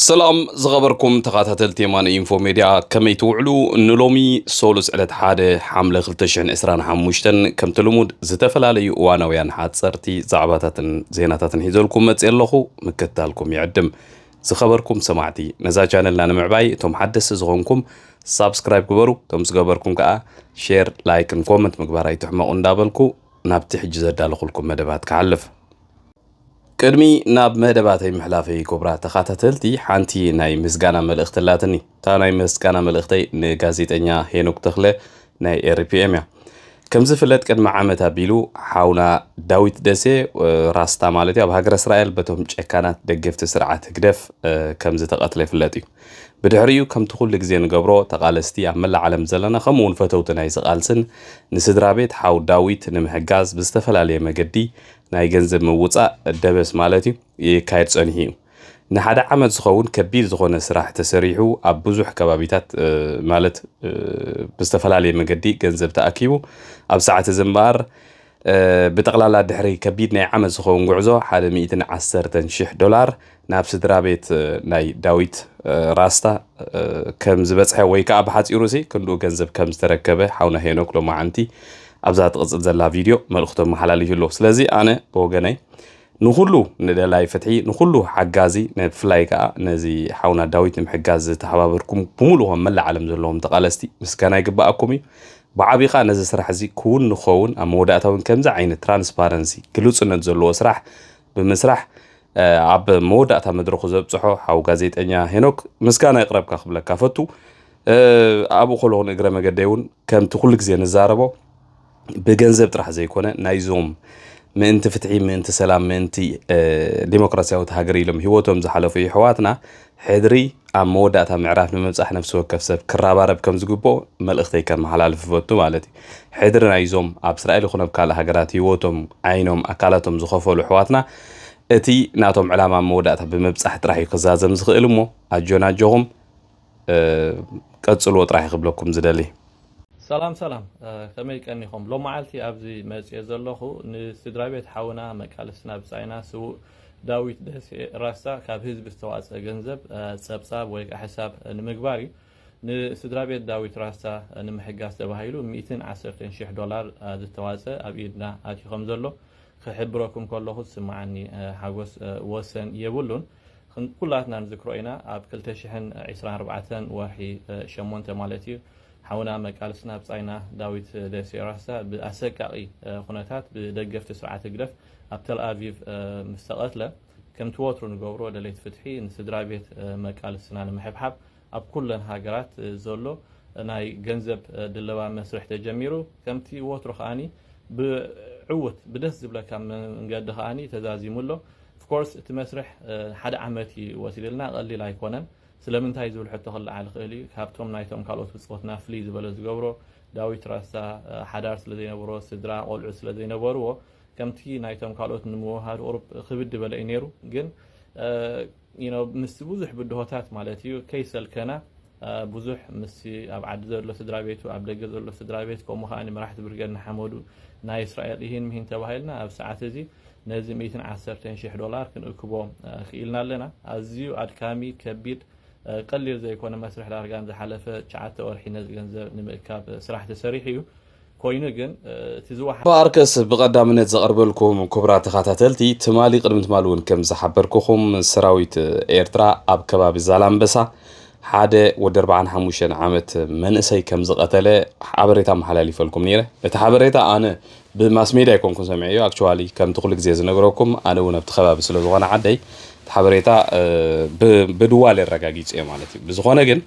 ሰላም ዝኸበርኩም ተኸታተልቲ የማነ ኢንፎ ሜድያ፣ ከመይ ትውዕሉ? ንሎሚ ሶሉስ ዕለት ሓደ ሓምለ ክልተ ሽሕን ዕስራን ሓሙሽተን ከምቲ ልሙድ ዝተፈላለዩ እዋናውያን ሓፀርቲ ዛዕባታትን ዜናታትን ሒዘልኩም መፅእ ኣለኹ። ምክትታልኩም ይዕድም። ዝኸበርኩም ሰማዕቲ፣ ነዛ ቻነልና ንምዕባይ እቶም ሓደስቲ ዝኾንኩም ሳብስክራይብ ግበሩ። እቶም ዝገበርኩም ከዓ ሼር፣ ላይክን ኮመንት ምግባር ኣይትሕመቑ እንዳበልኩ ናብቲ ሕጂ ዘዳለኹልኩም መደባት ክሓልፍ። ቅድሚ ናብ መደባተይ ምሕላፈይ ክቡራት ተኻታተልቲ ሓንቲ ናይ ምስጋና መልእኽቲ ኣላትኒ። እታ ናይ ምስጋና መልእኽተይ ንጋዜጠኛ ሄኖክ ተኽለ ናይ ኤርፒኤም እያ። ከም ዝፍለጥ ቅድሚ ዓመት ኣቢሉ ሓውና ዳዊት ደሴ ራስታ ማለት እዩ ኣብ ሃገረ እስራኤል በቶም ጨካናት ደገፍቲ ስርዓት ህግደፍ ከም ዝተቐትለ ይፍለጥ እዩ። ብድሕሪኡ ከምቲ ኩሉ ግዜ ንገብሮ ተቓለስቲ ኣብ መላእ ዓለም ዘለና ከምኡ እውን ፈተውቲ ናይዚ ቃልስን ንስድራ ቤት ሓው ዳዊት ንምሕጋዝ ብዝተፈላለየ መገዲ ናይ ገንዘብ ምውፃእ ደበስ ማለት እዩ ይካየድ ፀኒሑ እዩ። ንሓደ ዓመት ዝኸውን ከቢድ ዝኾነ ስራሕ ተሰሪሑ ኣብ ብዙሕ ከባቢታት ማለት ብዝተፈላለየ መገዲ ገንዘብ ተኣኪቡ ኣብ ሰዓት እዚ እምበኣር ብጠቕላላ ድሕሪ ከቢድ ናይ ዓመት ዝኸውን ጉዕዞ ሓደ ሚእትን ዓሰርተን ሽሕ ዶላር ናብ ስድራ ቤት ናይ ዳዊት ራስታ ከም ዝበፅሐ ወይ ከዓ ብሓፂሩ ሲ ክንድኡ ገንዘብ ከም ዝተረከበ ሓውና ሄኖክ ሎማዓንቲ ኣብዛ ትቕፅል ዘላ ቪድዮ መልእኽቱ ኣመሓላሊፉ ኣሎ። ስለዚ ኣነ ብወገነይ ንኹሉ ንደላይ ፍትሒ ንኹሉ ሓጋዚ ብፍላይ ከዓ ነዚ ሓውና ዳዊት ንምሕጋዝ ዝተሓባበርኩም ብምሉእ ከም መላእ ዓለም ዘለዎም ተቓለስቲ ምስጋና ይግበኣኩም እዩ። ብዓቢኻ ነዚ ስራሕ እዚ ክውን ንኸውን ኣብ መወዳእታ እውን ከምዚ ዓይነት ትራንስፓረንሲ ግሉፅነት ዘለዎ ስራሕ ብምስራሕ ኣብ መወዳእታ መድረኹ ዘብፅሖ ሓው ጋዜጠኛ ሄኖክ ምስጋና ይቕረብካ ክብለካ ፈቱ። ኣብኡ ከለኹ ንእግረ መገደይ እውን ከምቲ ኩሉ ግዜ ንዛረቦ ብገንዘብ ጥራሕ ዘይኮነ ናይዞም ምእንቲ ፍትሒ ምእንቲ ሰላም ምእንቲ ዲሞክራሲያዊት ሃገር ኢሎም ህይወቶም ዝሓለፉ የሕዋትና ሕድሪ ኣብ መወዳእታ ምዕራፍ ንምብፃሕ ነፍሲ ወከፍ ሰብ ክረባረብ ከም ዝግብኦ መልእኽተይ ከመሓላልፍ እፈቱ ማለት እዩ። ሕድሪ ናይዞም ኣብ እስራኤል ይኹን ኣብ ካልእ ሃገራት ህይወቶም ዓይኖም ኣካላቶም ዝኸፈሉ ኣሕዋትና እቲ ናቶም ዕላማ ኣብ መወዳእታ ብምብፃሕ ጥራሕ እዩ ክዛዘም ዝኽእል እሞ ኣጆን ኣጆኹም ቀፅልዎ ጥራሕ እዩ ክብለኩም ዝደሊ። ሰላም ሰላም ከመይ ቀኒኹም? ሎም መዓልቲ ኣብዚ መፅየ ዘለኹ ንስድራ ቤት ሓውና መቃልስና ብፃይና ስዉእ ዳዊት ደሴ ራስታ ካብ ህዝቢ ዝተዋፀ ገንዘብ ፀብፃብ ወይ ከዓ ሕሳብ ንምግባር እዩ። ንስድራ ቤት ዳዊት ራስታ ንምሕጋዝ ተባሂሉ ሚእትን ዓሰርተን ሽሕ ዶላር ዝተዋፀ ኣብ ኢድና ኣትዩ ከም ዘሎ ክሕብረኩም ከለኹ ዝስምዓኒ ሓጎስ ወሰን የብሉን። ኩላትና ንዝክሮ ኢና ኣብ ክልተ ሽሕን ዕስራን ኣርባዕተን ወርሒ ሸሞንተ ማለት እዩ ሓውና መቃልስና ብፃይና ዳዊት ደሴ ራስታ ብኣሰቃቒ ኩነታት ብደገፍቲ ስርዓት ህግደፍ ኣብ ተልኣቪቭ ምስ ተቐትለ ከምቲ ወትሩ ንገብሮ ደለይቲ ፍትሒ ንስድራ ቤት መቃልስና ንምሕብሓብ ኣብ ኩለን ሃገራት ዘሎ ናይ ገንዘብ ድለባ መስርሕ ተጀሚሩ ከምቲ ወትሩ ከዓኒ ብዕውት ብደስ ዝብለካ መንገዲ ከዓኒ ተዛዚሙ ኣሎ። ኦፍኮርስ እቲ መስርሕ ሓደ ዓመት እዩ ወሲድልና ቀሊል ኣይኮነን። ስለምንታይ ዝብል ሕቶ ክለዓል ይኽእል እዩ። ካብቶም ናይቶም ካልኦት ብፆትና ፍልይ ዝበለ ዝገብሮ ዳዊት ራስታ ሓዳር ስለ ዘይነበሮ ስድራ ቆልዑ ስለ ዘይነበርዎ ከምቲ ናይቶም ካልኦት ንምውሃድ ቁሩብ ክብድ በለ እዩ ነይሩ። ግን ምስቲ ብዙሕ ብድሆታት ማለት እዩ ከይሰልከና ብዙሕ ምስ ኣብ ዓዲ ዘሎ ስድራ ቤቱ ኣብ ደገ ዘሎ ስድራ ቤት ከምኡ ከዓ መራሕቲ ብርገድ ንሓመዱ ናይ እስራኤል ኢሂን ምሂን ተባሂልና ኣብ ሰዓት እዚ ነዚ ሚእትን ዓሰርተን ሽሕ ዶላር ክንእክቦ ክኢልና ኣለና። ኣዝዩ ኣድካሚ ከቢድ ቀሊል ዘይኮነ መስርሕ ዳርጋ ንዝሓለፈ ትሽዓተ ወርሒ ነዚ ገንዘብ ንምእካብ ስራሕ ተሰሪሑ እዩ። ኮይኑ ግን እቲ ዝወሓ በኣርከስ ብቐዳምነት ዘቐርበልኩም ክቡራት ተኸታተልቲ ትማሊ ቅድሚ ትማሊ እውን ከም ዝሓበርኩኹም ሰራዊት ኤርትራ ኣብ ከባቢ ዛላምበሳ ሓደ ወዲ ኣርባዓን ሓሙሽተን ዓመት መንእሰይ ከም ዝቐተለ ሓበሬታ ኣመሓላሊፈልኩም ነይረ። እቲ ሓበሬታ ኣነ ብማስ ሜድያ ኣይኮንኩን ሰሚዐዮ። ኣክቹዋሊ ከምቲ ኩሉ ግዜ ዝነግረኩም ኣነ እውን ኣብቲ ከባቢ ስለ ዝኾነ ዓደይ እቲ ሓበሬታ ብድዋል የረጋጊፀ ማለት እዩ። ብዝኾነ ግን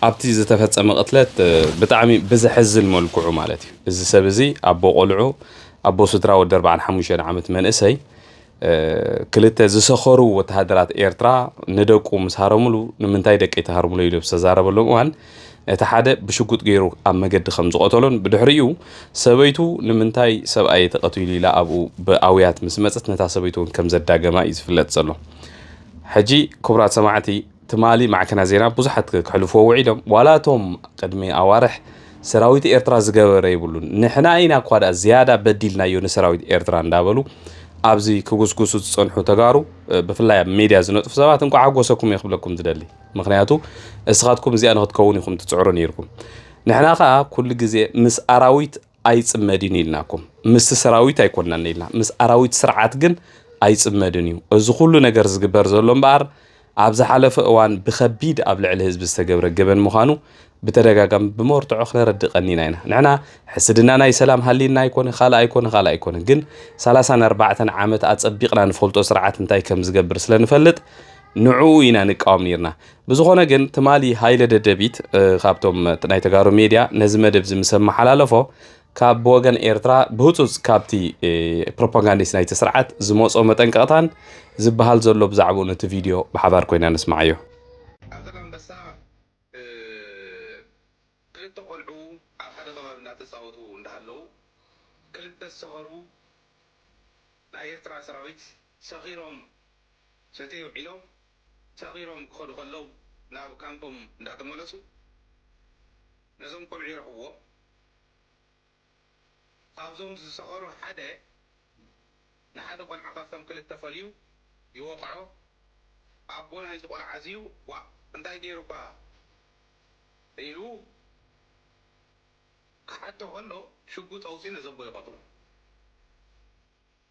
ኣብቲ ዝተፈፀመ ቅትለት ብጣዕሚ ብዘሕዝን መልክዑ ማለት እዩ እዚ ሰብ እዚ ኣቦ ቆልዑ ኣቦ ስድራ ወዲ ኣርባዓን ሓሙሽተን ዓመት መንእሰይ ክልተ ዝሰኸሩ ወተሃደራት ኤርትራ ንደቁ ምስ ሃረምሉ ንምንታይ ደቀይ ትሃርምሉ ኢሉ ዝተዛረበሎም እዋን እቲ ሓደ ብሽጉጥ ገይሩ ኣብ መገዲ ከም ዝቐተሎን ብድሕሪኡ ሰበይቱ ንምንታይ ሰብኣየ ተቐቲሉ ኢላ ኣብኡ ብኣውያት ምስ መፀት ነታ ሰበይቱ እውን ከም ዘዳገማ እዩ ዝፍለጥ ዘሎ። ሕጂ ክቡራት ሰማዕቲ ትማሊ ማዕከና ዜና ብዙሓት ክሕልፍዎ ውዒሎም ዋላ እቶም ቅድሚ ኣዋርሕ ሰራዊት ኤርትራ ዝገበረ የብሉን ንሕና ኢና እኳ ደኣ ዝያዳ በዲልናዮ ንሰራዊት ኤርትራ እንዳበሉ ኣብዚ ክጉስጉሱ ዝጸንሑ ተጋሩ፣ ብፍላይ ኣብ ሜድያ ዝነጥፉ ሰባት፣ እንቋዕ ሓጎሰኩም እየ ክብለኩም ዝደሊ። ምኽንያቱ እስኻትኩም እዚኣ ንክትከውን ኢኹም ትጽዕሩ ነይርኩም። ንሕና ኸኣ ኩሉ ግዜ ምስ ኣራዊት ኣይጽመድን ኢልናኩም። ምስቲ ሰራዊት ኣይኮንናን ኢልና፣ ምስ ኣራዊት ስርዓት ግን ኣይጽመድን እዩ። እዚ ኩሉ ነገር ዝግበር ዘሎ እምበኣር፣ ኣብ ዝሓለፈ እዋን ብኸቢድ ኣብ ልዕሊ ህዝቢ ዝተገብረ ገበን ምዃኑ ብተደጋጋሚ ብመርትዖ ክነረድእ ቀኒና ኢና። ንሕና ሕስድና ናይ ሰላም ሃልይና ኣይኮነ፣ ካልእ ኣይኮነ፣ ካልእ ኣይኮነ። ግን ሰላሳን ኣርባዕተን ዓመት ኣጸቢቕና ንፈልጦ ስርዓት እንታይ ከም ዝገብር ስለ ንፈልጥ፣ ንዕኡ ኢና ንቃወም ነይርና። ብዝኾነ ግን፣ ትማሊ ሃይለ ደደቢት፣ እ፣ ካብቶም ናይ ተጋሩ ሜድያ ነዚ መደብ እዚ ምስ ኣመሓላለፎ፣ ካብ ብወገን ኤርትራ ብህጹጽ ካብቲ፣ እ፣ ፕሮፓጋንዲስት ናይቲ ስርዓት ዝመጾ መጠንቀቕታን ዝበሃል ዘሎ ብዛዕባኡ ነቲ ቪድዮ ብሓባር ኮይና ንስማዓዮ። ኣብ ዛላምበሳ፣ እ፣ ክልተ ቆልዑ ኣብ ሓደ ከባቢ እናተጻወቱ እንዳሃለዉ፣ ክልተ ዝሰኸሩ ናይ ኤርትራ ሰራዊት ሰኺሮም ሰተይ ውዒሎም፣ ሰኺሮም ክኸዱ ከለዉ፣ ናብ ካምፖም እንዳተመለሱ፣ ነዞም ቆልዑ ይረኽብዎም። ካብዞም ዝሰኸሩ ሓደ ንሓደ ቆልዓ ካብቶም ክልተ ፈልዩ ይወቕዖ። ኣቦ ናይዚ ቆልዓ እዚዩ፣ "ዋእ፣ እንታይ ገይሩካ?" ኢሉ ክሓቶ ከሎ፣ ሽጉጥ ኣውጺኡ ነዚ ኣቦ ይቐትሎ።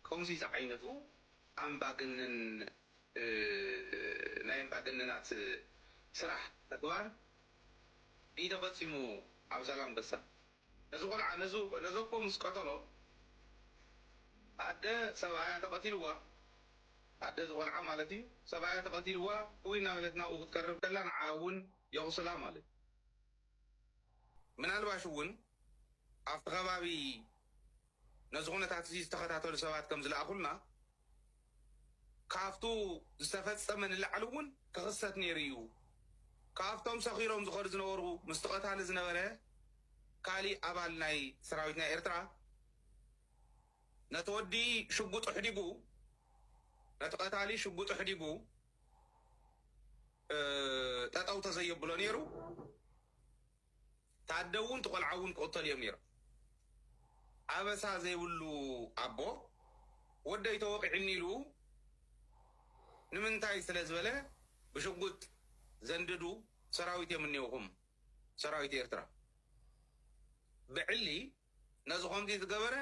ከምዚ ዝዓይነቱ ኣምባገነን፣ እ፣ ናይ ኣምባገነናት ስራሕ፣ ተግባር እዩ ተፈጺሙ ኣብ ዛላምበሳ። ነዚ ቆልዓ፣ ነዚ፣ ነዚ ኣቦ ምስ ቀተሎ፣ ኣደ ሰብኣያ ተቐቲልዋ፣ ኣደ እዚ ቆልዓ ማለት እዩ፣ ሰብኣያ ተቐቲልዋ፣ እውይ እናበለት ናብኡ ክትቀርብ ከላ፣ ንዓ እውን የቑስላ ማለት እዩ። ምናልባሽ እውን ኣብቲ ከባቢ ነዚ ኩነታት እዚ ዝተኸታተሉ ሰባት ከም ዝለኣኹልና፣ ካብቱ ዝተፈጸመ ንላዕሊ እውን ክኽሰት ነይሩ እዩ። ካብቶም ሰኺሮም ዝኸዱ ዝነበሩ፣ ምስቲ ቀታሊ ዝነበረ ካሊእ ኣባል ናይ ሰራዊት ናይ ኤርትራ፣ ነቲ ወዲ ሽጉጡ ኣሕዲጉ፣ ነቲ ቀታሊ ሽጉጡ ኣሕዲጉ፣ እ፣ ጠጠው ተዘየብሎ ነይሩ። ታደ እውን፣ እቲ ቆልዓ እውን ክቕተሉ እዮም ነይሮም። ኣበሳ ዘይብሉ ኣቦ፣ "ወደይ ተወቒዕኒ" ኢሉ፣ ንምንታይ ስለ ዝበለ፣ ብሽጉጥ ዘንድዱ ሰራዊት እዮም እኒኦኹም፣ ሰራዊት ኤርትራ። ብዕሊ ነዚ ከምዚ ዝገበረ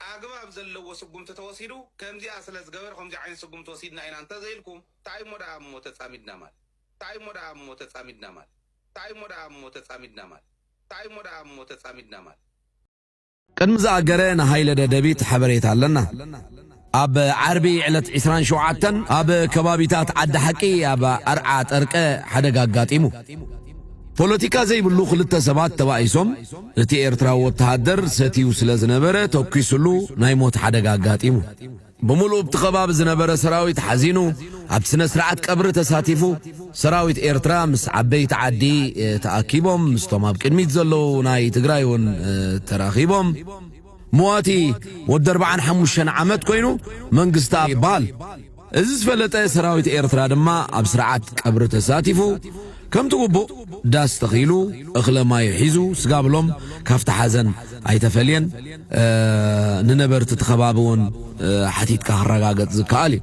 ኣግባብ ዘለዎ ስጉምቲ ተወሲዱ፣ ከምዚኣ ስለ ዝገበረ ከምዚ ዓይነት ስጉምቲ ወሲድና ኢና እንተዘይልኩም፣ እንታይ እሞ ደኣ እሞ ተጻሚድና ማለት? እንታይ እሞ ደኣ እሞ ተጻሚድና ማለት? እንታይ እሞ ደኣ እሞ ተጻሚድና ማለት? እንታይ እሞ ደኣ እሞ ተጻሚድና ማለት? ቅድሚ ዝኣገረ ንሃይለ ደደቢት ሓበሬታ ኣለና። ኣብ ዓርቢ ዕለት ዕስራን ሸውዓተን ኣብ ከባቢታት ዓዲ ሓቂ ኣብ ኣርዓ ጠርቀ ሓደጋ ኣጋጢሙ። ፖለቲካ ዘይብሉ ክልተ ሰባት ተባኢሶም፣ እቲ ኤርትራዊ ወተሃደር ሰትዩ ስለ ዝነበረ ተኲስሉ ናይ ሞት ሓደጋ ኣጋጢሙ። ብምሉእ ኣብቲ ከባቢ ዝነበረ ሰራዊት ሓዚኑ ኣብ ስነ ስርዓት ቀብሪ ተሳቲፉ። ሰራዊት ኤርትራ ምስ ዓበይቲ ዓዲ፣ እ፣ ተኣኪቦም፣ ምስቶም ኣብ ቅድሚት ዘለዉ ናይ ትግራይ እውን፣ እ፣ ተራኺቦም። መዋቲ ወዲ ኣርባዓን ሓሙሽተን ዓመት ኮይኑ መንግስታ ይበሃል። እዚ ዝፈለጠ ሰራዊት ኤርትራ ድማ ኣብ ስርዓት ቀብሪ ተሳቲፉ፣ ከምቲ ግቡእ ዳስ ተኺሉ፣ እኽለ ማይ ሒዙ፣ ስጋ ብሎም ካብቲ ሓዘን ኣይተፈልየን። እ፣ ንነበርቲ እቲ ከባቢ እውን፣ እ፣ ሓቲትካ ክረጋገጽ ዝከኣል እዩ።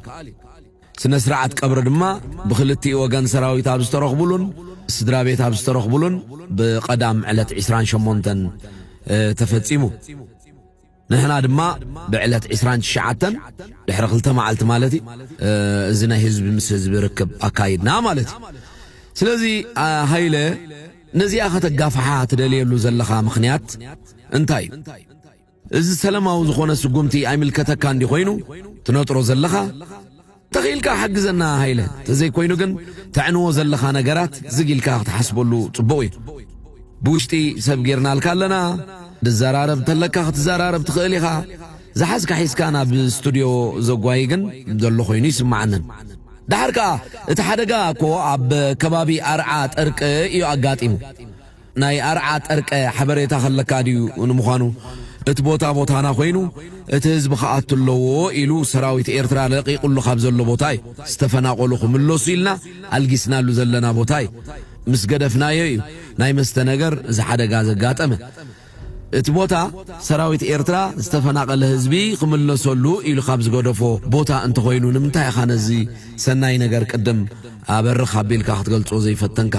ስነ ስርዓት ቀብሪ ድማ ብኽልቲኡ ወገን ሰራዊት ኣብ ዝተረኽቡሉን ስድራ ቤት ኣብ ዝተረኽቡሉን ብቐዳም ዕለት ዕስራን ሸሞንተን፣ እ፣ ተፈጺሙ። ንሕና ድማ ብዕለት ዕስራን ትሽዓተን፣ ድሕሪ ክልተ መዓልቲ ማለት እዩ፣ እ፣ እዚ ናይ ህዝቢ ምስ ህዝቢ ርክብ ኣካይድና ማለት እዩ። ስለዚ፣ ኣ፣ ሃይለ፣ ነዚኣ ከተጋፍሓ ትደልየሉ ዘለኻ ምኽንያት እንታይ እዩ? እዚ ሰላማዊ ዝኾነ ስጉምቲ ኣይምልከተካ እንዲ ኮይኑ ትነጥሮ ዘለኻ? ተኽኢልካ ሓግዘና ሃይለ፣ ተዘይኮይኑ ግን ተዕንዎ ዘለኻ ነገራት ዝግ ኢልካ ክትሓስበሉ ጽቡቕ እዩ። ብውሽጢ ሰብ ጌርናልካ ኣለና፣ ዝዘራረብ እንተለካ ክትዘራረብ ትኽእል ኢኻ። ዝሓዝካ ሒዝካ ናብ ስቱድዮ ዘጓይ ግን ዘሎ ኮይኑ ይስምዓንን። ደሓር ከኣ እቲ ሓደጋ እኮ ኣብ ከባቢ ኣርዓ ጠርቂ እዩ ኣጋጢሙ። ናይ ኣርዓ ጠርቀ ሓበሬታ ከለካ ድዩ ንምዃኑ? እቲ ቦታ ቦታና ኮይኑ፣ እቲ ህዝቢ ክኣቱ ኣለዎ ኢሉ ሰራዊት ኤርትራ ለቂቑሉ ካብ ዘሎ ቦታ እዩ። ዝተፈናቐሉ ክምለሱ ኢልና ኣልጊስናሉ ዘለና ቦታ እዩ። ምስ ገደፍናዮ እዩ ናይ መስተ ነገር እዚ ሓደጋ ዘጋጠመ። እቲ ቦታ ሰራዊት ኤርትራ ዝተፈናቐለ ህዝቢ ክምለሰሉ ኢሉ ካብ ዝገደፎ ቦታ እንተኾይኑ፣ ንምንታይ ኢኻ ነዚ ሰናይ ነገር ቅድም ኣበርኽ ኣቢልካ ክትገልጾ ዘይፈተንካ?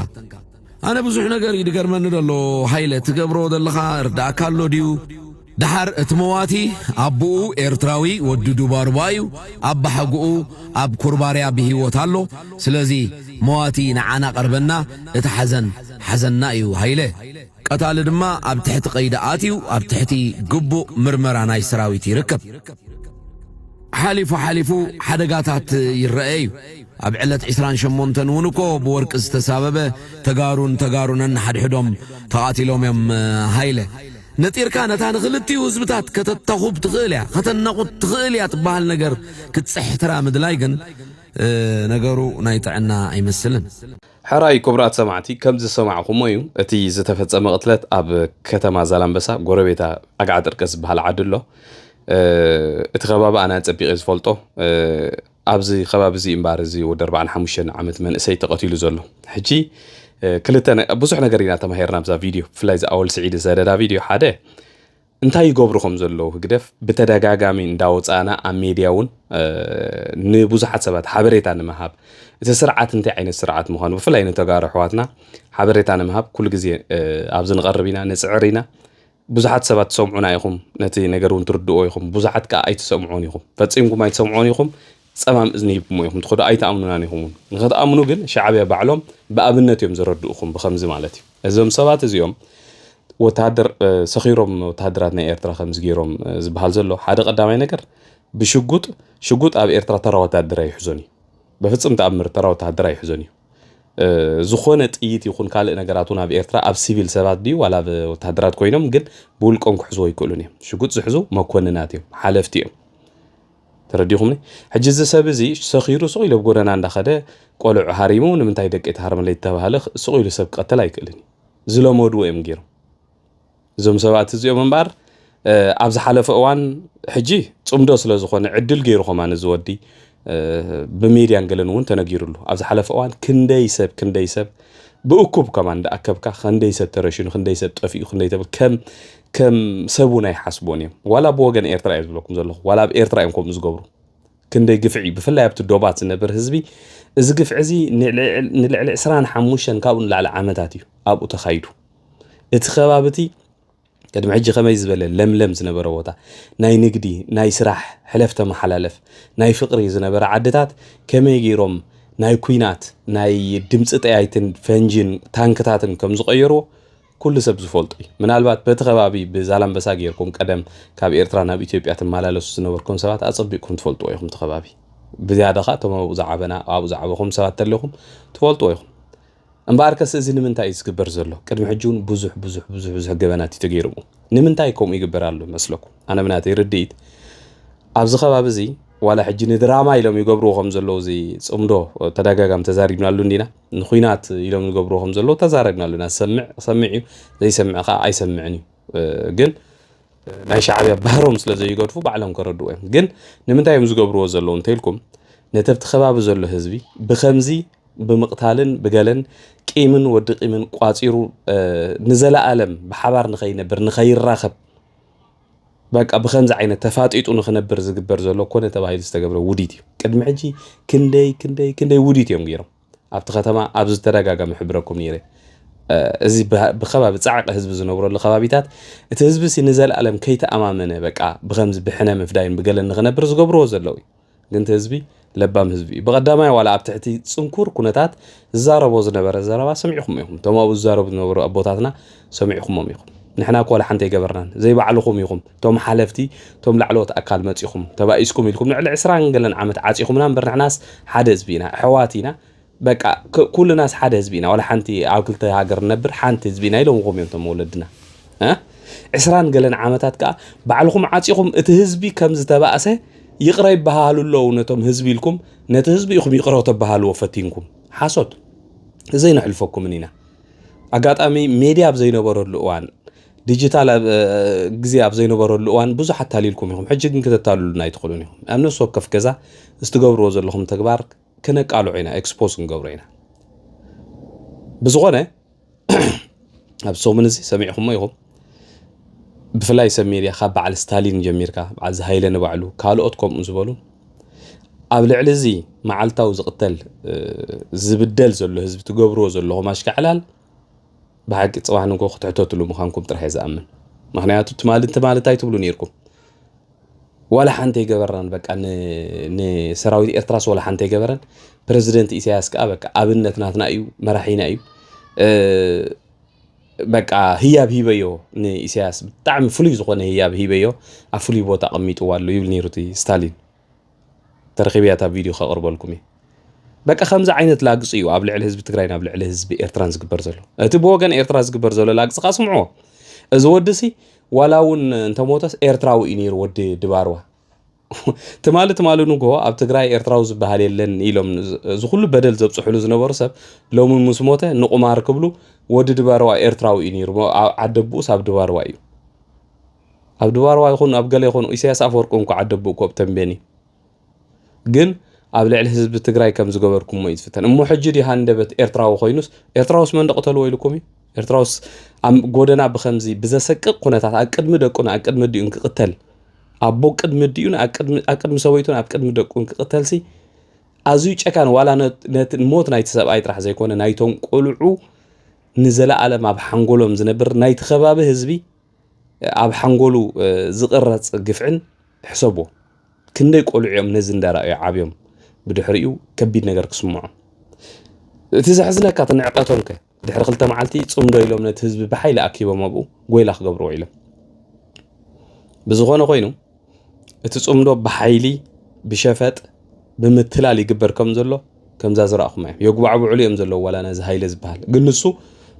ኣነ ብዙሕ ነገር እዩ ዝገርመኒ ዘሎ። ሃይለ፣ ትገብሮ ዘለኻ ርዳእካ ኣሎ ድዩ? ደሓር እቲ መዋቲ ኣቦኡ ኤርትራዊ ወዲ ዱባሩባ እዩ። ኣባሓጎኡ ኣብ ኩርባርያ ብህይወት ኣሎ። ስለዚ መዋቲ ንዓና ቀርበና፣ እቲ ሓዘን ሓዘንና እዩ። ሃይለ፣ ቀታሊ ድማ ኣብ ትሕቲ ቀይዲ ኣትዩ ኣብ ትሕቲ ግቡእ ምርመራ ናይ ሰራዊት ይርከብ። ሓሊፉ ሓሊፉ ሓደጋታት ይረአ እዩ። ኣብ ዕለት ዕስራን ሸሞንተን እውን እኮ ብወርቂ ዝተሳበበ ተጋሩን ተጋሩነን ሓድሕዶም ተቓቲሎም እዮም። ሃይለ፣ ነጢርካ ነታ ንክልቲኡ ህዝብታት ከተተኹብ ትኽእል እያ፣ ከተነቑት ትኽእል እያ ትበሃል ነገር ክትጽሕትራ ምድላይ ግን ነገሩ ናይ ጥዕና ኣይመስልን። ሕራይ ክቡራት ሰማዕቲ፣ ከም ዝሰማዕኹሞ እዩ። እቲ ዝተፈጸመ ቅትለት ኣብ ከተማ ዛላምበሳ፣ ጎረቤታ ኣግዓ ጥርቀ ዝበሃል ዓዲ ኣሎ። እቲ ከባቢ ኣነ ኣጸቢቐ ዝፈልጦ። ኣብዚ ከባቢ እዚ እምበኣር፣ እዚ ወዲ ኣርባዓን ሓሙሽተን ዓመት መንእሰይ ተቐቲሉ ዘሎ። ሕጂ ክልተ ብዙሕ ነገር ኢና ተማሂርና ኣብዛ ቪድዮ፣ ብፍላይ እዚ ኣወል ስዒድ ዝሰደዳ ቪድዮ። ሓደ፣ እንታይ ይገብሩ ከም ዘለዉ ህግደፍ ብተደጋጋሚ እንዳወጻእና ኣብ ሜድያ እውን ንብዙሓት ሰባት ሓበሬታ ንምሃብ፣ እቲ ስርዓት እንታይ ዓይነት ስርዓት ምዃኑ ብፍላይ ንተጋሩ ኣሕዋትና ሓበሬታ ንምሃብ ኩሉ ግዜ ኣብዚ ንቐርብ ኢና፣ ንጽዕር ኢና። ብዙሓት ሰባት ትሰምዑና ኢኹም፣ ነቲ ነገር እውን ትርድእዎ ኢኹም። ብዙሓት ከኣ ኣይትሰምዑን ኢኹም፣ ፈጺምኩም ኣይትሰምዑን ኢኹም። ጸማም እዝኒ ሂብኩሞ ኢኹም ትኸዱ፣ ኣይትኣምኑናን ኢኹም እውን። ንኸትኣምኑ ግን ሻዕብያ ባዕሎም ብኣብነት እዮም ዘረድእኹም ብኸምዚ ማለት እዩ። እዞም ሰባት እዚኦም ወተሃደር ሰኺሮም ወተሃደራት ናይ ኤርትራ ከምዚ ገይሮም ዝበሃል ዘሎ ሓደ ቀዳማይ ነገር ብሽጉጥ ሽጉጥ ኣብ ኤርትራ ተራ ወተሃደር ኣይሕዞን እዩ። በፍጹም ተኣምር ተራ ወተሃደር ኣይሕዞን እዩ። ዝኾነ ጥይት ይኹን ካልእ ነገራት እውን ኣብ ኤርትራ ኣብ ሲቪል ሰባት ድዩ ዋላ ኣብ ወተሃደራት ኮይኖም ግን ብውልቆም ክሕዝዎ ኣይክእሉን እዮም። ሽጉጥ ዝሕዙ መኮንናት እዮም፣ ሓለፍቲ እዮም። ተረዲኹምኒ? ሕጂ እዚ ሰብ እዚ ሰኺሩ ስቕ ኢሉ ኣብ ጎደና እንዳኸደ ቆልዑ ሃሪሙ ንምንታይ ደቂ ትሃርምለይ ዝተባህለ ስቕ ኢሉ ሰብ ክቐትል ኣይክእልን እዩ። ዝለመድዎ እዮም ገይሮም። እዞም ሰባት እዚኦም እምበኣር ኣብ ዝሓለፈ እዋን ሕጂ ጽምዶ ስለ ዝኾነ ዕድል ገይሩ ከማን እዚ ወዲ ብሜድያን ገለን እውን ተነጊሩሉ። ኣብ ዝሓለፈ እዋን ክንደይ ሰብ ክንደይ ሰብ ብእኩብ ከማን እንዳኣከብካ ክንደይ ሰብ ተረሽኑ ክንደይ ሰብ ጠፊኡ ክንደይ ተብል ከም ከም ሰብ እውን ኣይሓስቦን እዮም። ዋላ ብወገን ኤርትራ እዮም ዝብለኩም ዘለኹ፣ ዋላ ኣብ ኤርትራ እዮም ከምኡ ዝገብሩ። ክንደይ ግፍዒ ብፍላይ ኣብቲ ዶባት ዝነብር ህዝቢ። እዚ ግፍዒ እዚ ንልዕሊ ዕስራን ሓሙሽተን ካብኡ ንላዕሊ ዓመታት እዩ ኣብኡ ተኻይዱ። እቲ ከባቢ እቲ ቅድሚ ሕጂ ከመይ ዝበለ ለምለም ዝነበረ ቦታ፣ ናይ ንግዲ፣ ናይ ስራሕ፣ ሕለፍ ተመሓላለፍ፣ ናይ ፍቕሪ ዝነበረ ዓድታት ከመይ ገይሮም ናይ ኲናት፣ ናይ ድምፂ ጠያይትን ፈንጂን ታንክታትን ከም ዝቐየርዎ ኩሉ ሰብ ዝፈልጦ እዩ። ምናልባት በቲ ከባቢ ብዛላምበሳ ገይርኩም ቀደም ካብ ኤርትራ ናብ ኢትዮጵያ ትመላለሱ ዝነበርኩም ሰባት ኣጸቢቕኩም ትፈልጥዎ ኢኹም። እቲ ከባቢ ብዝያዳ ኸዓ እቶም ኣብኡ ዝዓበና ኣብኡ ዝዓበኹም ሰባት ተለኹም ትፈልጥዎ ኢኹም። እምበኣርከስ እዚ ንምንታይ እዩ ዝግበር ዘሎ? ቅድሚ ሕጂ እውን ብዙሕ ብዙሕ ብዙሕ ብዙሕ ገበናት እዩ ተገይሩ። ንምንታይ ከምኡ ይግበር ኣሎ መስለኩም? ኣነ ብናተይ ርድኢት ኣብዚ ከባቢ እዚ ዋላ ሕጂ ንድራማ ኢሎም ይገብርዎ ከም ዘለዉ እዚ ጽምዶ ተደጋጋሚ ተዛሪብናሉ እንዲና። ንኹናት ኢሎም ይገብርዎ ከም ዘለዉ ተዛረብናሉ ኢና። ዝሰምዕ ሰሚዕ እዩ፣ ዘይሰምዕ ከዓ ኣይሰምዕን እዩ። ግን ናይ ሻዕብያ ባህሮም ስለ ዘይገድፉ ባዕሎም ከረድኡ እዮም። ግን ንምንታይ እዮም ዝገብርዎ ዘለዉ እንተኢልኩም ነቲ ኣብቲ ከባቢ ዘሎ ህዝቢ ብከምዚ ብምቕታልን ብገለን ቂምን ወዲ ቂምን ቋፂሩ ንዘለኣለም ብሓባር ንኸይነብር ንኸይራኸብ በቃ ብኸምዚ ዓይነት ተፋጢጡ ንኽነብር ዝግበር ዘሎ ኮነ ተባሂሉ ዝተገብረ ውዲት እዩ። ቅድሚ ሕጂ ክንደይ ክንደይ ክንደይ ውዲት እዮም ገይሮም ኣብቲ ከተማ ኣብዚ ተደጋጋሚ ሕብረኩም ነይረ። እዚ ብከባቢ ፃዕቂ ህዝቢ ዝነብረሉ ከባቢታት እቲ ህዝቢ ሲ ንዘለኣለም ከይተኣማመነ በቃ ብኸምዚ ብሕነ ምፍዳይን ብገለን ንኽነብር ዝገብርዎ ዘለዉ እዩ። ግን እቲ ህዝቢ ለባም ህዝቢ እዩ። ብቐዳማይ ዋላ ኣብ ትሕቲ ፅንኩር ኩነታት ዝዛረቦ ዝነበረ ዘረባ ሰሚዕኹሞ ኢኹም። እቶም ኣብኡ ዝዛረቡ ዝነበሩ ኣቦታትና ሰሚዕኹሞም ኢኹም። ንሕና እኮ ዋላ ሓንቲ ኣይገበርናን። ዘይባዕልኹም ኢኹም። እቶም ሓለፍቲ፣ እቶም ላዕለዎት ኣካል መፂኹም፣ ተባኢስኩም ኢልኩም ንዕሊ ዕስራን ገለን ዓመት ዓፂኹምና እምበር ንሕናስ ሓደ ህዝቢ ኢና፣ ኣሕዋት ኢና። በቃ ኩልናስ ሓደ ህዝቢ ኢና፣ ዋላ ሓንቲ ኣብ ክልተ ሃገር ንነብር ሓንቲ ህዝቢ ኢና ኢሎምኹም እዮም እቶም ወለድና። ዕስራን ገለን ዓመታት ከዓ ባዕልኹም ዓፂኹም እቲ ህዝቢ ከም ዝተባእሰ ይቕረ ይበሃሃሉ ኣለዉ። ነቶም ህዝቢ ኢልኩም ነቲ ህዝቢ ኢኹም ይቕረ ተበሃልዎ ፈቲንኩም። ሓሶት። ዘይነሕልፈኩምን ኢና። ኣጋጣሚ ሜድያ ኣብ ዘይነበረሉ እዋን፣ ዲጂታል ግዜ ኣብ ዘይነበረሉ እዋን ብዙሕ ኣታሊልኩም ኢኹም። ሕጂ ግን ክተታልሉና ኣይትኽእሉን ኢኹም። ኣብ ነፍሲ ወከፍ ገዛ ዝትገብርዎ ዘለኹም ተግባር ክነቃልዖ ኢና፣ ኤክስፖዝ ክንገብሮ ኢና። ብዝኾነ ኣብዚ ሰሙን እዚ ሰሚዕኹሞ ኢኹም። ብፍላይ ሰብ ሜድያ ካብ በዓል ስታሊን ጀሚርካ፣ በዓል ዝሃይለ ንባዕሉ፣ ካልኦት ከምኡ ዝበሉ፣ ኣብ ልዕሊ እዚ መዓልታዊ ዝቕተል፣ እ፣ ዝብደል ዘሎ ህዝቢ፣ ትገብርዎ ዘለኹም ኣሽካዕላል፣ ብሓቂ ጽባሕ ንግሆ ክትሕተትሉ ምዃንኩም ጥራሕ እየ ዝኣምን። ምኽንያቱ ትማሊ፣ ትማሊ እንታይ ትብሉ ነይርኩም? ዋላ ሓንቲ ኣይገበርናን፣ በቃ ን-፣ ንሰራዊት ኤርትራስ ዋላ ሓንቲ ኣይገበረን። ፕረዚደንት ኢሳያስ ከኣ በቃ ኣብነት ናትና እዩ፣ መራሒና እዩ። እ፣ በቃ ህያብ ሂበዮ ንኢሳያስ፣ ብጣዕሚ ፍሉይ ዝኾነ ህያብ ሂበዮ፣ ኣብ ፍሉይ ቦታ ኣቐሚጥዋ ኣሎ ይብል ነይሩ እቲ ስታሊን። ተረኺበያ እታ ቪድዮ ከቕርበልኩም እየ። በቃ ከምዚ ዓይነት ላግጺ እዩ ኣብ ልዕሊ ህዝቢ ትግራይን ኣብ ልዕሊ ህዝቢ ኤርትራን ዝግበር ዘሎ። እቲ ብወገን ኤርትራ ዝግበር ዘሎ ላግጺ ከኣ ስምዕዎ። እዚ ወዲ ሲ ዋላ እውን እንተሞተስ ኤርትራዊ እዩ ነይሩ፣ ወዲ ድባርዋ። ትማሊ፣ ትማሊ ንግሆ ኣብ ትግራይ ኤርትራዊ ዝበሃል የለን ኢሎም ዝ-፣ እዚ ኩሉ በደል ዘብጽሑሉ ዝነበሩ ሰብ ሎሚ ምስ ሞተ ንቁማር ክብሉ፣ ወዲ ድባርዋ ኤርትራዊ እዩ ነይሩ። ኣብ ዓደቦኡስ ኣብ ድባርዋ እዩ። ኣብ ድባርዋ ይኹን ኣብ ገለ ይኹን፣ ኢሳያስ ኣፈወርቂ እንኳ ዓደቦኡ እኮ ኣብ ተንቤን እዩ። ግን ኣብ ልዕሊ ህዝቢ ትግራይ ከም ዝገበርኩሞ እዩ ዝፍተን። እሞ ሕጂ ድዩ ሃንደበት ኤርትራዊ ኮይኑስ፣ ኤርትራውስ መን ደቕተልዎ ኢልኩም እዩ? ኤርትራውስ ኣብ ጎደና ብኸምዚ ብዘሰቅቕ ኩነታት ኣብ ቅድሚ ደቁን ኣብ ቅድሚ ኣዲኡን ክቕተል፣ ኣቦ ቅድሚ ኣዲኡን ኣብ ቅድሚ፣ ኣብ ቅድሚ ሰበይቱን ኣብ ቅድሚ ደቁን ክቕተልሲ ኣዝዩ ጨካን፣ ዋላ ነ-፣ ነቲ ሞት ናይቲ ሰብኣይ ጥራሕ ዘይኮነ ናይቶም ቆልዑ ንዘለኣለም ኣብ ሓንጎሎም ዝነብር ናይቲ ከባቢ ህዝቢ ኣብ ሓንጎሉ፣ እ፣ ዝቕረጽ ግፍዕን ሕሰብዎ። ክንደይ ቆልዑ እዮም ነዚ እንዳረኣዩ ዓብዮም ብድሕሪኡ ከቢድ ነገር ክስምዖም። እቲ ዘሕዝነካ እቲ ንዕቀቶም ከ ድሕሪ ክልተ መዓልቲ ጽምዶ ኢሎም ነቲ ህዝቢ ብሓይሊ ኣኪቦም ኣብኡ ጎይላ ክገብርዎ ኢሎም። ብዝኾነ ኮይኑ እቲ ጽምዶ ብሓይሊ ብሸፈጥ ብምትላል ይግበር ከም ዘሎ ከምዛ ዝረኣኹም እዮም። የጉባዕብዑሉ እዮም ዘለዉ ዋላ ነዚ ሃይለ ዝበሃል። ግን ንሱ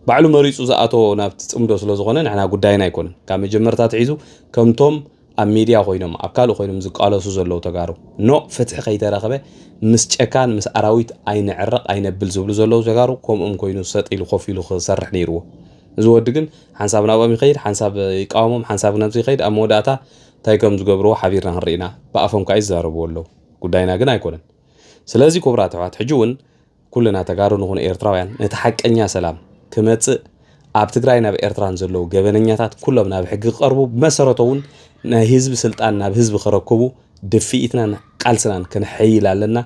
ባዕሉ መሪጹ ዝኣተዎ ናብቲ ጽምዶ ስለ ዝኾነ ንሕና ጉዳይና ኣይኮነን። ካብ መጀመርታ ኣትሒዙ ከምቶም ኣብ ሚድያ ኮይኖም ኣብ ካልእ ኮይኖም ዝቃለሱ ዘለዉ ተጋሩ ኖ ፍትሒ ከይተረኸበ ምስ ጨካን ምስ ኣራዊት ኣይንዕረቕ ኣይነብል ዝብሉ ዘለዉ ተጋሩ ከምኦም ኮይኑ ሰጥ ኢሉ ኮፍ ኢሉ ክሰርሕ ነይርዎ። እዚ ወዲ ግን ሓንሳብ ናብኦም ይኸይድ፣ ሓንሳብ ይቃወሞም፣ ሓንሳብ ነብሱ ይኸይድ። ኣብ መወዳእታ እንታይ ከም ዝገብርዎ ሓቢርና ክንርኢ ኢና። ብኣፎም ከኣ ይዛረብዎ ኣለዉ። ጉዳይና ግን ኣይኮነን። ስለዚ ክቡራት ኣሕዋት፣ ሕጂ እውን ኩልና ተጋሩ ንኹን ኤርትራውያን ነቲ ሓቀኛ ሰላም ክመጽእ ኣብ ትግራይ ናብ ኤርትራን ዘለዉ ገበነኛታት ኩሎም ናብ ሕጊ ክቐርቡ፣ ብመሰረቱ እውን ናይ ህዝቢ ስልጣን ናብ ህዝቢ ክረክቡ ድፍኢትናን ቃልስናን ከነሐይል ኣለና።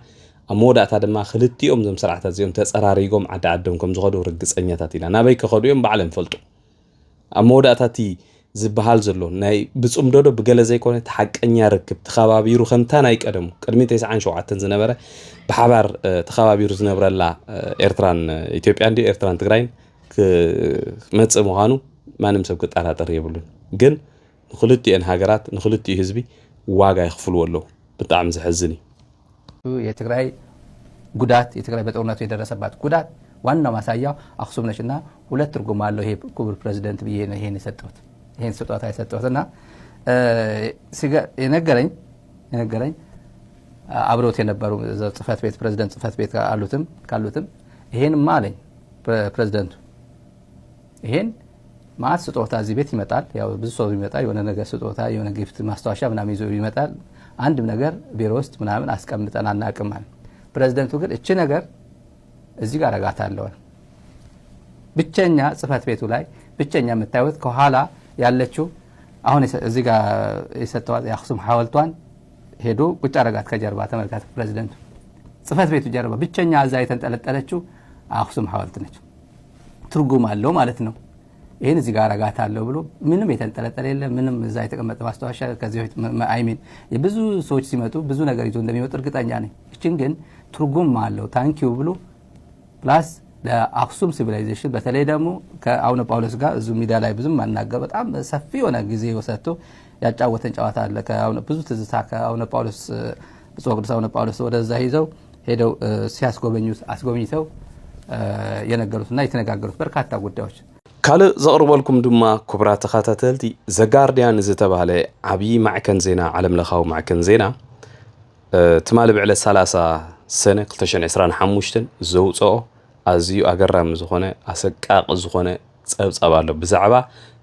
ኣብ መወዳእታ ድማ ክልቲኦም እዞም ስርዓታት እዚኦም ተጸራሪጎም ዓዲ ዓዶም ከም ዝኸዱ ርግጸኛታት ኢና። ናበይ ክኸዱ እዮም ባዕሎም ይፈልጡ። ኣብ መወዳእታ እቲ ዝበሃል ዘሎ ናይ ብጽምዶ ዶ ብገለ ዘይኮነ እቲ ሓቀኛ ርክብ ተኸባቢሩ ከምታ ናይ ቀደሙ ቅድሚ ተስዓን ሸውዓተን ዝነበረ ብሓባር፣ እ፣ ተኸባቢሩ ዝነብረላ፣ እ፣ ኤርትራን፣ እ፣ ኢትዮጵያን ድዩ ኤርትራን ትግራይን ክመጽእ ምዃኑ ማንም ሰብ ክጠራጠር የብሉን። ግን ንክልቲኤን ሃገራት ንክልቲኡ ህዝቢ ዋጋ የኽፍልዎ ኣለዉ። ብጣዕሚ ዘሕዝን እዩ። የትግራይ ጉዳት፣ የትግራይ በጦርነቱ የደረሰባት ጉዳት ዋና ማሳያው አክሱም ነች። እና ሁለት ትርጉም አለው ይሄ ክቡር ፕሬዚደንት ብዬ ነው ይሄን የሰጠሁት፣ ይሄን ስጦታ የሰጠሁት። እና፣ እ፣ ሲገ-፣ የነገረኝ፣ የነገረኝ አብረውት የነበሩ እዛ ጽህፈት ቤት፣ ፕሬዚደንት ጽህፈት ቤት አሉትም፣ ካሉትም ይሄንማ አለኝ ፕሬ-፣ ፕሬዚደንቱ፣ ይሄን ማት ስጦታ እዚህ ቤት ይመጣል። ያው ብዙ ሰው ይመጣ፣ የሆነ ነገር ስጦታ፣ የሆነ ጊፍት፣ ማስታወሻ ምናምን ይዞ ይመጣል። አንድም ነገር ቢሮ ውስጥ ምናምን አስቀምጠን አናውቅም አለ። ፕሬዚደንቱ ግን እቺ ነገር እዚህ ጋር አረጋታለሁ። ብቸኛ ጽህፈት ቤቱ ላይ ብቸኛ የምታዩት ከኋላ ያለችው አሁን የሰ-፣ እዚህ ጋር የሰጠዋት የአክሱም ሐውልቷን ሄዶ ቁጭ አረጋት ከጀርባ። ተመልከት፣ ፕሬዚደንቱ ጽህፈት ቤቱ ጀርባ ብቸኛ እዛ የተንጠለጠለችው አክሱም ሐውልት ነች። ትርጉም አለው ማለት ነው። ይሄን እዚህ ጋር አረጋታለሁ ብሎ ምንም የተንጠለጠለ የለም። ምንም እዛ የተቀመጠ ማስታወሻ ከዚህ በፊት መ-፣ መ-፣ አይ ሚን የብዙ ሰዎች ሲመጡ ብዙ ነገር ይዞ እንደሚመጡ እርግጠኛ ነኝ። እችን ግን ትርጉም አለው ታንኪዩ ብሎ ፕላስ ለአክሱም ሲቪላይዜሽን በተለይ ደግሞ ከአቡነ ጳውሎስ ጋር እዚሁ ሚዲያ ላይ ብዙም ማናገር በጣም ሰፊ የሆነ ጊዜ ሰጥቶ ያጫወተን ጨዋታ አለ። ከአቡነ፣ ብዙ ትዝታ ከአቡነ ጳውሎስ፣ ብፁዕ ቅዱስ አቡነ ጳውሎስ ወደዛ ይዘው ሄደው፣ እ፣ ሲያስጎበኙት፣ አስጎብኝተው፣ እ፣ የነገሩትና የተነጋገሩት በርካታ ጉዳዮች። ካልእ ዘቕርበልኩም ድማ ክቡራት ተኸታተልቲ፣ ዘጋርድያን ዝተባህለ ዓብዪ ማዕከን ዜና፣ ዓለምለኻዊ ማዕከን ዜና፣ እ፣ ትማሊ ብዕለት ሰላሳ ሰነ ክልተ ሽሕን ዕስራን ሓሙሽተን ዘውፅኦ ኣዝዩ ኣገራሚ ዝኾነ ኣሰቃቂ ዝኾነ ጸብጻብ ኣሎ ብዛዕባ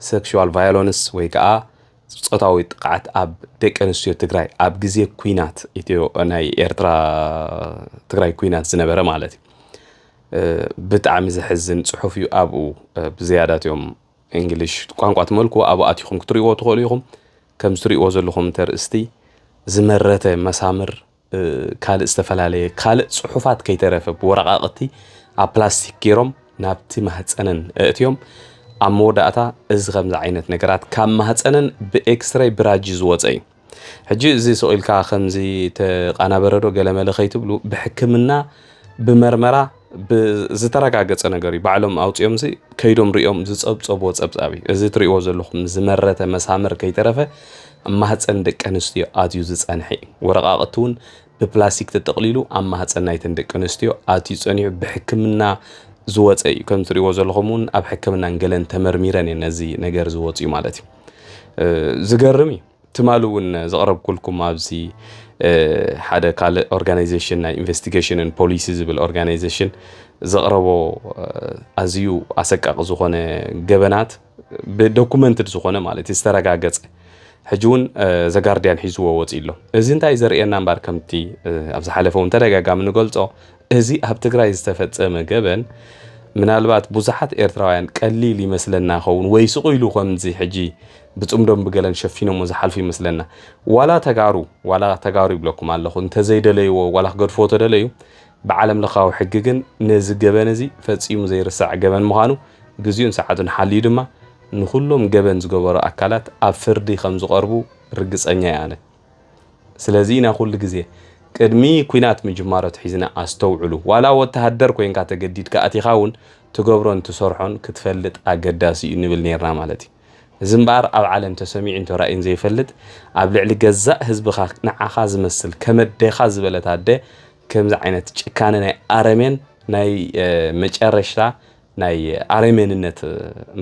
ሴክሹዋል ቫዮለንስ ወይ ከዓ ጾታዊ ጥቕዓት ኣብ ደቂ ኣንስትዮ ትግራይ ኣብ ግዜ ኲናት ኢትዮ-፣ ናይ ኤርትራ ትግራይ ኲናት ዝነበረ ማለት እዩ። እ፣ ብጣዕሚ ዘሕዝን ጽሑፍ እዩ። ኣብኡ፣ እ፣ ብዝያዳ እቲኦም እንግሊሽ ቋንቋ ትመልክዎ ኣብኡ ኣቲኹም ክትርእይዎ ትኽእሉ ኢኹም። ከምዚ ትርእይዎ ዘለኹም ተርእስቲ ዝመረተ መሳምር ካልእ ዝተፈላለየ ካልእ ጽሑፋት ከይተረፈ ብወረቓቕቲ ኣብ ፕላስቲክ ገይሮም ናብቲ ማህፀነን ኣእትዮም ኣብ መወዳእታ እዚ ከምዚ ዓይነት ነገራት ካብ ማህፀነን ብኤክስሬይ ብራጂ ዝወፀ እዩ። ሕጂ እዚ ስቕ ኢልካ ከምዚ ተቓናበረዶ ገለመለ ከይትብሉ ብሕክምና ብመርመራ ዝተረጋገፀ ነገር እዩ። ባዕሎም ኣውፅኦም ሲ ከይዶም ሪኦም ዝፀብፀብዎ ፀብፃብ እዩ። እዚ ትሪእዎ ዘለኹም ዝመረተ መሳምር ከይተረፈ ኣብ ማህፀን ደቂ ኣንስትዮ ኣትዩ ዝፀንሐ እዩ። ወረቃቅቲ እውን ብፕላስቲክ ተጠቕሊሉ ኣብ ማህፀን ናይተን ደቂ ኣንስትዮ ኣትዩ ፀኒሑ ብሕክምና ዝወፀ እዩ። ከም ትሪእዎ ዘለኹም እውን ኣብ ሕክምናን ገለን ተመርሚረን እየን ነዚ ነገር ዝወፅኡ ማለት እዩ። ዝገርም እዩ። ትማሊ እውን ዘቕረብኩልኩም ኣብዚ ሓደ ካልእ ኦርጋናይዜሽን ናይ ኢንቨስቲጌሽንን ፖሊሲ ዝብል ኦርጋናይዜሽን ዘቕረቦ ኣዝዩ ኣሰቃቂ ዝኾነ ገበናት ብዶኩመንትድ ዝኾነ ማለት እዩ ዝተረጋገጸ ሕጂ እውን ዘጋርዲያን ሒዝዎ ወፂ ኣሎ። እዚ እንታይ ዘርእየና እምበር ከምቲ ኣብ ዝሓለፈ እውን ተደጋጋሚ ንገልፆ እዚ ኣብ ትግራይ ዝተፈጸመ ገበን ምናልባት ብዙሓት ኤርትራውያን ቀሊል ይመስለና ኸውን ወይ ስቕ ኢሉ ከምዚ ሕጂ ብጽምዶም ብገለን ሸፊኖሞ ዝሓልፉ ይመስለና። ዋላ ተጋሩ ዋላ ተጋሩ ይብለኩም ኣለኹ እንተዘይደለይዎ ዋላ ክገድፍዎ ተደለዩ ብዓለም ለኻዊ ሕጊ ግን ነዚ ገበን እዚ ፈጺሙ ዘይርሳዕ ገበን ምዃኑ ግዜኡን ሰዓቱን ሓልዩ ድማ ንኹሎም ገበን ዝገበሩ ኣካላት ኣብ ፍርዲ ከም ዝቐርቡ ርግጸኛ እየ ኣነ። ስለዚ ኢና ኩሉ ግዜ ቅድሚ ኲናት ምጅማሩ ኣትሒዝና ኣስተውዕሉ። ዋላ ወተሃደር ኮይንካ ተገዲድካ ኣቲኻ እውን ትገብሮን ትሰርሖን ክትፈልጥ ኣገዳሲ እዩ ንብል ነይርና ማለት እዩ። እዚ እምበኣር ኣብ ዓለም ተሰሚዑን ተራእዩን ዘይፈልጥ ኣብ ልዕሊ ገዛእ ህዝብኻ ንዓኻ ዝመስል ከመዴኻ ዝበለት ኣደ ከምዚ ዓይነት ጭካነ ናይ ኣረሜን ናይ መጨረሽታ ናይ ኣረሜንነት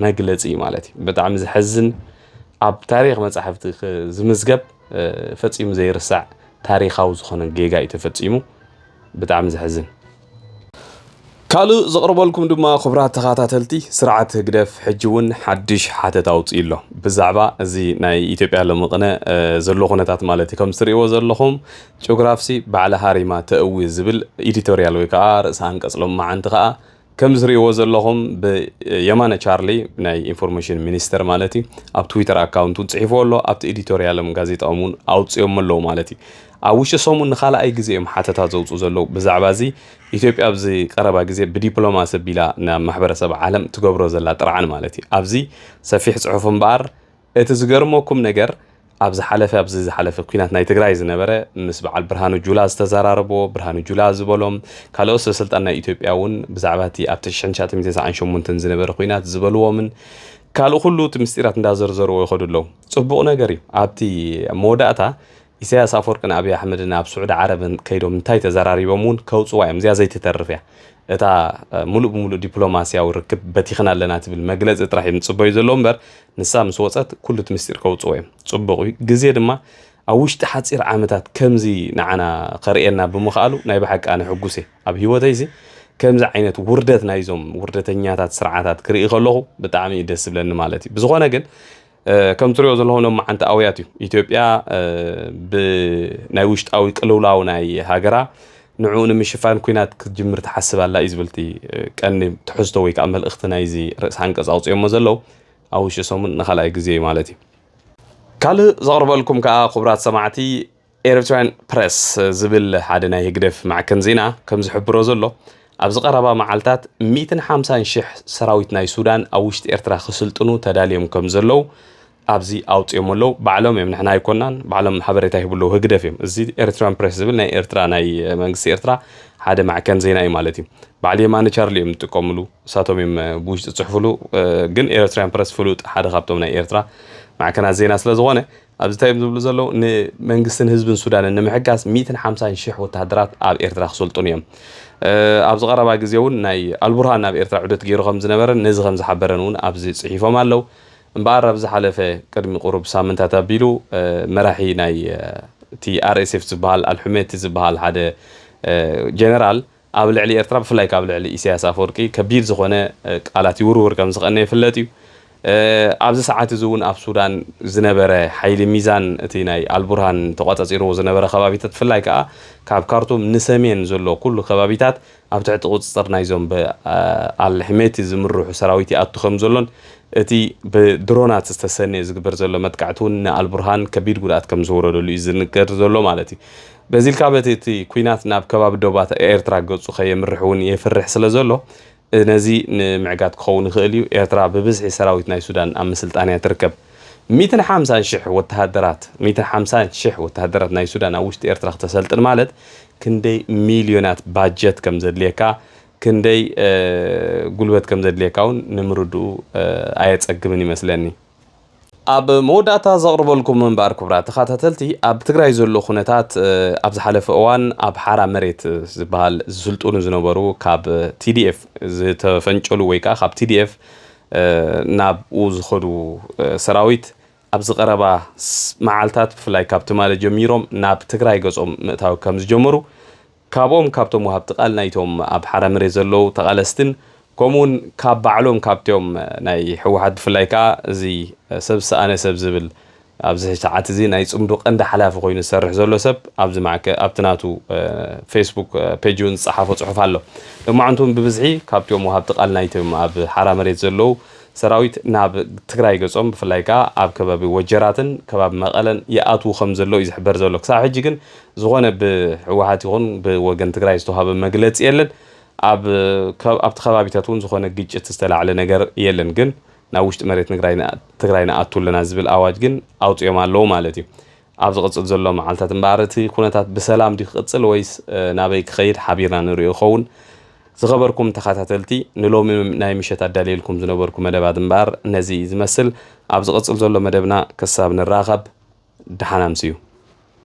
መግለፂ እዩ ማለት እዩ። ብጣዕሚ ዘሕዝን ኣብ ታሪክ መፃሕፍቲ ዝምዝገብ ፈፂሙ ዘይርሳዕ ታሪካዊ ዝኾነ ጌጋ እዩ ተፈፂሙ። ብጣዕሚ ዘሕዝን። ካልእ ዘቕርበልኩም ድማ ክቡራት ተኸታተልቲ ስርዓት ህግደፍ ሕጂ እውን ሓድሽ ሓተታ ኣውፅኡ ኣሎ ብዛዕባ እዚ ናይ ኢትዮጵያ ሎሚ ቅነ ዘሎ ኩነታት ማለት እዩ። ከም ትሪእዎ ዘለኹም ጂኦግራፍሲ ባዕላ ሃሪማ ተእዊ ዝብል ኤዲቶሪያል ወይ ከዓ ርእሰ ኣንቀፅ ሎማዓንቲ ከዓ ከም ዝሪእዎ ዘለኹም ብየማነ ቻርሊ ናይ ኢንፎርሜሽን ሚኒስተር ማለት እዩ ኣብ ትዊተር ኣካውንቱ ጽሒፎ ኣሎ። ኣብቲ ኤዲቶሪያሎም ጋዜጣኦም እውን ኣውፅኦም ኣለዉ ማለት እዩ። ኣብ ውሽጢ ሰሙን ንኻልኣይ ግዜ እዮም ሓተታ ዘውፅኡ ዘለዉ ብዛዕባ እዚ ኢትዮጵያ ኣብዚ ቀረባ ግዜ ብዲፕሎማሲ ኣቢላ ናብ ማሕበረሰብ ዓለም ትገብሮ ዘላ ጥርዓን ማለት እዩ። ኣብዚ ሰፊሕ ፅሑፍ እምበኣር እቲ ዝገርመኩም ነገር ኣብ ዝሓለፈ ኣብዚ ዝሓለፈ ኩናት ናይ ትግራይ ዝነበረ ምስ በዓል ብርሃኑ ጁላ ዝተዘራረብዎ ብርሃኑ ጁላ ዝበሎም ካልኦት ሰበስልጣን ናይ ኢትዮጵያ እውን ብዛዕባ እቲ ኣብ ትሽሕን ትሽዓተ ሚእትን ሰብዓን ሸሞንተን ዝነበረ ኩናት ዝበልዎምን ካልእ ኩሉ እቲ ምስጢራት እንዳዘርዘርዎ ይኸዱ ኣለዉ። ፅቡቕ ነገር እዩ። ኣብቲ መወዳእታ ኢሳያስ ኣፈወርቅን ኣብይ ኣሕመድን ኣብ ስዑዲ ዓረብን ከይዶም እንታይ ተዘራሪቦም እውን ከውፅዋ እዮም። እዚኣ ዘይትተርፍ እያ። እታ ሙሉእ ብሙሉእ ዲፕሎማስያዊ ርክብ በቲኽና ኣለና ትብል መግለፂ ጥራሕ እዮም ዝፅበዩ ዘለዉ እምበር ንሳ ምስ ወፀት ኩሉ እቲ ምስጢር ከውፅዎ እዮም። ፅቡቕ እዩ። ግዜ ድማ ኣብ ውሽጢ ሓፂር ዓመታት ከምዚ ንዓና ከርእየና ብምኽኣሉ ናይ ብሓቂ ኣነ ሕጉስ እየ። ኣብ ህይወተይሲ ከምዚ ዓይነት ውርደት ናይዞም ውርደተኛታት ስርዓታት ክርኢ ከለኹ ብጣዕሚ እዩ ደስ ዝብለኒ ማለት እዩ። ብዝኾነ ግን ከም ትሪኦ ዘለኹም ሎማዓንቲ ኣውያት እዩ። ኢትዮጵያ ብናይ ውሽጣዊ ቅልውላው ናይ ሃገራ ንዕኡ ንምሽፋን ኲናት ክትጅምር ትሓስብ ኣላ እዩ ዝብል እቲ ቀንዲ ትሕዝቶ ወይ ከዓ መልእኽቲ ናይዚ ርእሲ ኣንቀፅ ኣውፅኦሞ ዘለዉ ኣብ ውሽጢ ሰሙን ንኻልኣይ ግዜ እዩ ማለት እዩ። ካልእ ዘቕርበልኩም ከዓ ክቡራት ሰማዕቲ ኤሪትራያን ፕረስ ዝብል ሓደ ናይ ህግደፍ ማዕከን ዜና ከም ዝሕብሮ ዘሎ ኣብዚ ቀረባ መዓልታት ሚእትን ሓምሳን ሽሕ ሰራዊት ናይ ሱዳን ኣብ ውሽጢ ኤርትራ ክስልጥኑ ተዳልዮም ከም ዘለዉ ኣብዚ ኣውፅኦም ኣለዉ። ባዕሎም እዮም ንሕና ኣይኮናን ባዕሎም ሓበሬታ ይህቡ ኣለዉ ህግደፍ እዮም። እዚ ኤሪትራን ፕረስ ዝብል ናይ ኤርትራ ናይ መንግስቲ ኤርትራ ሓደ ማዕከን ዜና እዩ ማለት እዩ። በዓል የማነ ቻርሊ እዮም ዝጥቀምሉ እሳቶም እዮም ብውሽጢ ዝፅሕፍሉ። ግን ኤሪትራን ፕረስ ፍሉጥ ሓደ ካብቶም ናይ ኤርትራ ማዕከናት ዜና ስለ ዝኾነ ኣብዚ እንታይ እዮም ዝብሉ ዘለዉ ንመንግስትን ህዝብን ሱዳንን ንምሕጋዝ ሚእትን ሓምሳን ሽሕ ወተሃደራት ኣብ ኤርትራ ክሰልጥኑ እዮም። ኣብዚ ቀረባ ግዜ እውን ናይ ኣልቡርሃን ናብ ኤርትራ ዑደት ገይሩ ከም ዝነበረን ነዚ ከም ዝሓበረን እውን ኣብዚ ፅሒፎም ኣለዉ። እምበኣር ኣብ ዝሓለፈ ቅድሚ ቁሩብ ሳምንታት ኣቢሉ መራሒ ናይ እቲ ኣር ኤስ ኤፍ ዝበሃል ኣልሑሜቲ ዝበሃል ሓደ ጀነራል ኣብ ልዕሊ ኤርትራ ብፍላይ ካብ ልዕሊ ኢሳያስ ኣፈወርቂ ከቢድ ዝኾነ ቃላት ይውርውር ከም ዝቐነ ይፍለጥ እዩ። ኣብዚ ሰዓት እዚ እውን ኣብ ሱዳን ዝነበረ ሓይሊ ሚዛን እቲ ናይ ኣልቡርሃን ተቋጻጺርዎ ዝነበረ ከባቢታት ብፍላይ ከዓ ካብ ካርቱም ንሰሜን ዘሎ ኩሉ ከባቢታት ኣብ ትሕቲ ቁፅፅር ናይዞም ብኣልሕሜቲ ዝምርሑ ሰራዊት ይኣቱ ከም ዘሎን እቲ ብድሮናት ዝተሰነየ ዝግበር ዘሎ መጥቃዕቲ እውን ንኣልቡርሃን ከቢድ ጉድኣት ከም ዝወረደሉ እዩ ዝንገር ዘሎ ማለት እዩ። በዚ ኢልካ በቲ እቲ ኩናት ናብ ከባቢ ዶባት ኤርትራ ገጹ ከየምርሕ እውን የፍርሕ ስለ ዘሎ ነዚ ንምዕጋት ክኸውን ይኽእል እዩ። ኤርትራ ብብዝሒ ሰራዊት ናይ ሱዳን ኣብ ምስልጣን እያ ትርከብ። ሚእትን ሓምሳን ሽሕ ወተሃደራት፣ ሚእትን ሓምሳን ሽሕ ወተሃደራት ናይ ሱዳን ኣብ ውሽጢ ኤርትራ ክተሰልጥን ማለት ክንደይ ሚልዮናት ባጀት ከም ዘድልየካ፣ ክንደይ ጉልበት ከም ዘድልየካ እውን ንምርድኡ ኣየጸግምን ይመስለኒ። ኣብ መወዳእታ ዘቕርበልኩም እምበኣር ክቡራት ተኸታተልቲ፣ ኣብ ትግራይ ዘሎ ኩነታት ኣብ ዝሓለፈ እዋን ኣብ ሓራ መሬት ዝበሃል ዝስልጥኑ ዝነበሩ ካብ ቲዲኤፍ ዝተፈንጨሉ ወይ ከዓ ካብ ቲዲኤፍ ናብኡ ዝኸዱ ሰራዊት ኣብዚ ቀረባ መዓልታት ብፍላይ ካብ ትማሊ ጀሚሮም ናብ ትግራይ ገጾም ምእታው ከም ዝጀመሩ ካብኦም ካብቶም ወሃብቲ ቃል ናይቶም ኣብ ሓራ መሬት ዘለዉ ተቓለስትን ከምኡውን ካብ ባዕሎም ካብቲኦም ናይ ህወሓት ብፍላይ ከዓ እዚ ሰብ ዝሰኣነ ሰብ ዝብል ኣብዚ ሰዓት እዚ ናይ ፅምዶ ቀንዲ ሓላፊ ኮይኑ ዝሰርሕ ዘሎ ሰብ ኣብዚ ማዕከ ኣብቲ ናቱ ፌስቡክ ፔጅ እውን ዝፀሓፎ ፅሑፍ ኣሎ። ሎማዓንቱ እውን ብብዝሒ ካብቲኦም ወሃብቲ ቃል ናይቶም ኣብ ሓራ መሬት ዘለዉ ሰራዊት ናብ ትግራይ ገጾም ብፍላይ ከዓ ኣብ ከባቢ ወጀራትን ከባቢ መቐለን ይኣትዉ ከም ዘሎ እዩ ዝሕበር ዘሎ። ክሳብ ሕጂ ግን ዝኾነ ብህወሓት ይኹን ብወገን ትግራይ ዝተዋሃበ መግለፂ የለን። ኣብቲ ከባቢታት እውን ዝኾነ ግጭት ዝተላዕለ ነገር የለን። ግን ናብ ውሽጢ መሬት ትግራይ ንኣቱ ኣለና ዝብል ኣዋጅ ግን ኣውፅኦም ኣለዉ ማለት እዩ። ኣብ ዝቕፅል ዘሎ መዓልታት እምበኣር እቲ ኩነታት ብሰላም ድዩ ክቕፅል ወይስ ናበይ ክኸይድ ሓቢርና ንሪኦ ይኸውን። ዝኸበርኩም ተኸታተልቲ ንሎሚ ናይ ምሸት ኣዳልየልኩም ዝነበርኩ መደባት እምበኣር ነዚ እዩ ዝመስል። ኣብ ዝቕፅል ዘሎ መደብና ክሳብ ንራኸብ ደሓን ኣምስዩ።